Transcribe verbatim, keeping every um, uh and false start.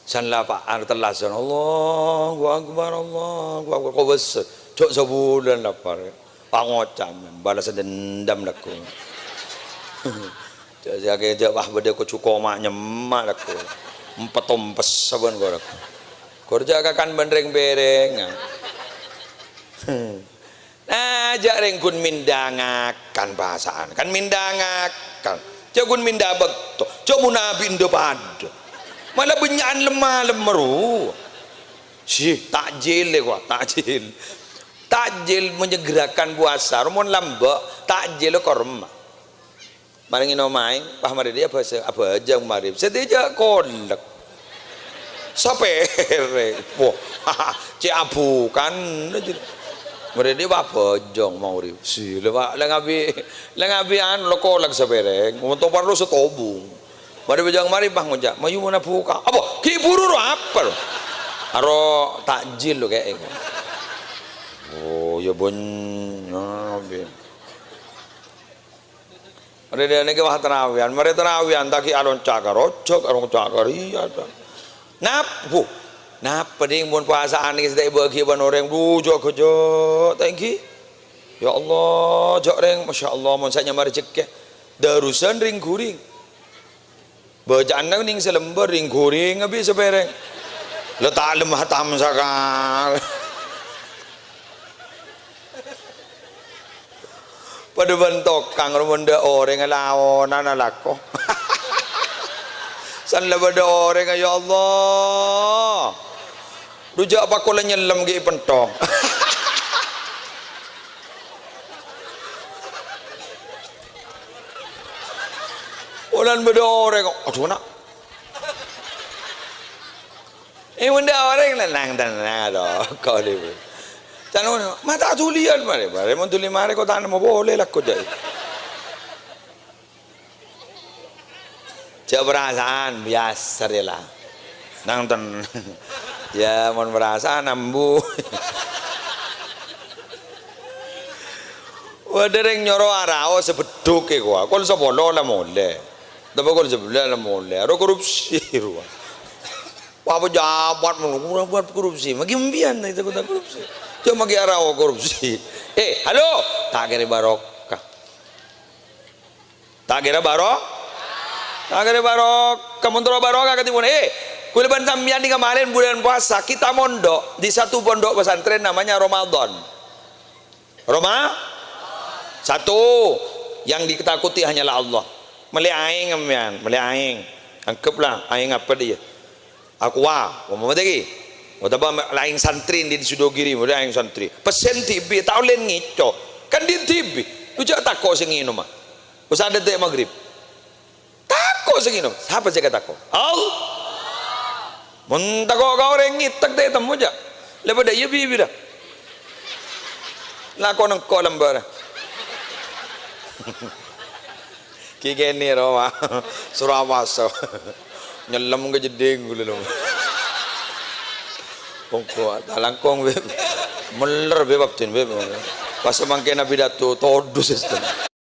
San lapa'an tellasan, "Allahu Akbar, Allahu Akbar." Kobâsa, jhâ' sabulân lapar. Pangoca', men, balas dendam lagghu'. Jhâ' sakèja, wah, bâdâ ko-, jhuko ma' nyemma' lagghu'. Empet-ompes sabân ko' lagghu'. Kor jhâ' kakan bân rèng-pèrèngan. Nah, jhâ' rèng ghun minda ngakan pasa'an. Kan minda ngakan. Jhâ' ghun minda bâkto. Jhâ' mon abi'na padâ. Mala bânnya'an lem-malem rowa. Sih, takjil, ya, kok, takjil. Takjil menyegerakan puasa. Mon lambâ', takjil korma. Marè ngènom aèng, pas marè dâ' iyâ abhâjâng, abhâjâng marè. Sadhâjâ kolek. Sapèrèng. Wah, cè' abukan. Marè dâ' iyâ abhâjâng marè. Si, la, Pak, la ngabi', la ngabi' anu, la kolek sapèrèng. Mon to parlo satobung. Marè abhâjâng marè, pas ngoca', "Mayu mon abuka." Apa? Ghi' buru ro apa lo? Aro takjil lo kè'è. Oh, ya bân-, ngabi'. Rèng-rèng nèka wah tarawihan. Marè tarawihan, ta' ghi' alonca' ka rojhâk, alonca' ka rèya, ta'. Nap-, bu, napa, ding, mon pasa'an nèka sè ta' èbâghi bân orèng? Bu, jhâ' ghâjâ', ta' ènggi. Ya Allah, jhâ' rèng, masya Allah, mon sè nyama rejekkè. Darusan rèng-ghuring. Bâca'anna nèng salembâr, rèng-ghuring abi'na sapèrèng. La ta' lem hatam sakalè. Padâ bân tokang, ro mon dâ' orèng alaonan alako. San la bâdâ orèng, ya Allah. Ro jhâ' pakola nyellem ghi' pentong. Polana bâdâ orèng, "Adhu, na'." Eh, mon dâ' orèng nang tenang, to, kok, Ibu. Can ngono, "Ma' ta' dhuliyân, marè, marè, mon dhuli marè, kok ta' nemmo polè, lako, jhâ'." Jhâ' parasa'an, biyasa rè la. Nang ten-, ya, mon parasa'an, ambu. Bâdâ rèng nyoro arao sè beddhuk è kowa. Kol sapolo la molè. Tapè kol sabellâs la molè. Aro korupsi, rowa. Wah, pejabat ngono, ora buat korupsi. Magi mbiyan itu kota korupsi. Cuma magi arao korupsi. Eh, halo, ta' kèrè barokah. Ta' kèrè baro-, ta' kèrè barokah. Mon terro barokah kadi mon, eh, kulâ bân sampèyan nèka malèn bulân puasa, kita mondok di satu pondok pesantren namanya Ramadan. Roma? Satu, yang ditakuti hanyalah Allah. Mellè aèng sampèyan, mellè aèng. Anggaplah aèng apa dia? Aqua, umpama tèkè. Otabâ aèng santri di Sudogiri, mellè aèng santri. Pèssèna dhibi', ta' ollè ngèco. Kan di dhibi'. Lu jhâ' tako' sè ngènoma. Pas adâ' tè' magrib. Tako' sè ngènom. Sapa sè èkatako'? Allah. Mon tako' ka orèng ngètèk ta' ètemmo, jhâ'. La padâ iyâ bibirra. Lako nengko' lambârâ. Ki kènè' rowa. Soro apasa. Nyellem ka jeddhing kulâ lo. Kongko, ta' langkong, Bib. Meller, Bib, abdhina, Bib. Pas samangkèn apidato, todus, Bib.